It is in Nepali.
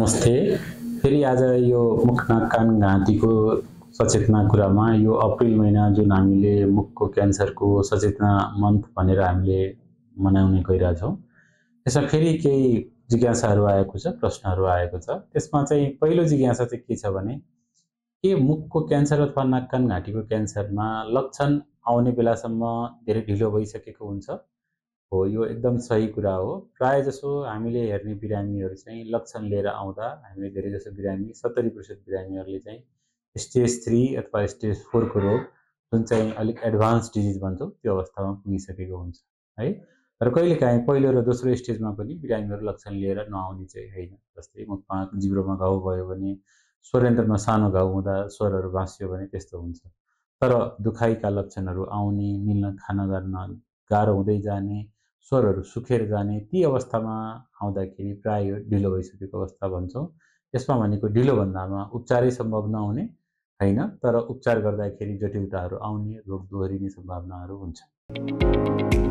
नमस्ते। फेरि आज यो मुख नाक कान घाँटीको सचेतना कुरामा यो अप्रिल महिना जुन हामीले मुखको क्यान्सरको सचेतना मन्थ भनेर हामीले मनाउने गइरहेछौँ, त्यसमा फेरि केही जिज्ञासाहरू आएको छ, प्रश्नहरू आएको छ। त्यसमा चाहिँ पहिलो जिज्ञासा चाहिँ के छ भने, के मुखको क्यान्सर अथवा नाक कान घाँटीको क्यान्सरमा लक्षण आउने बेलासम्म धेरै ढिलो भइसकेको हुन्छ? हो, यो एकदम सही कुरा हो। प्रायःजसो हामीले हेर्ने बिरामीहरू चाहिँ लक्षण लिएर आउँदा हामीले धेरैजसो बिरामी 70% बिरामीहरूले चाहिँ स्टेज 3 अथवा स्टेज 4 को रोग जुन चाहिँ अलिक एडभान्स डिजिज भन्छौँ त्यो अवस्थामा पुगिसकेको हुन्छ है। तर कहिलेकाहीँ पहिलो र दोस्रो स्टेजमा पनि बिरामीहरू लक्षण लिएर नआउने चाहिँ होइन। जस्तै मुखमा जिब्रोमा घाउ भयो भने, स्वरयन्त्रमा सानो घाउ हुँदा स्वरहरू भाँसियो भने त्यस्तो हुन्छ। तर दुखाइका लक्षणहरू आउने, मिल्न खान गर्न गाह्रो हुँदै जाने, स्वरहरू सुकेर जाने, ती अवस्थामा आउँदाखेरि प्राय ढिलो भइसकेको अवस्था भन्छौँ। यसमा भनेको ढिलो भन्दामा उपचारै सम्भव नहुने होइन, तर उपचार गर्दाखेरि जटिलताहरू आउने, रोग दोहोरिने सम्भावनाहरू हुन्छ।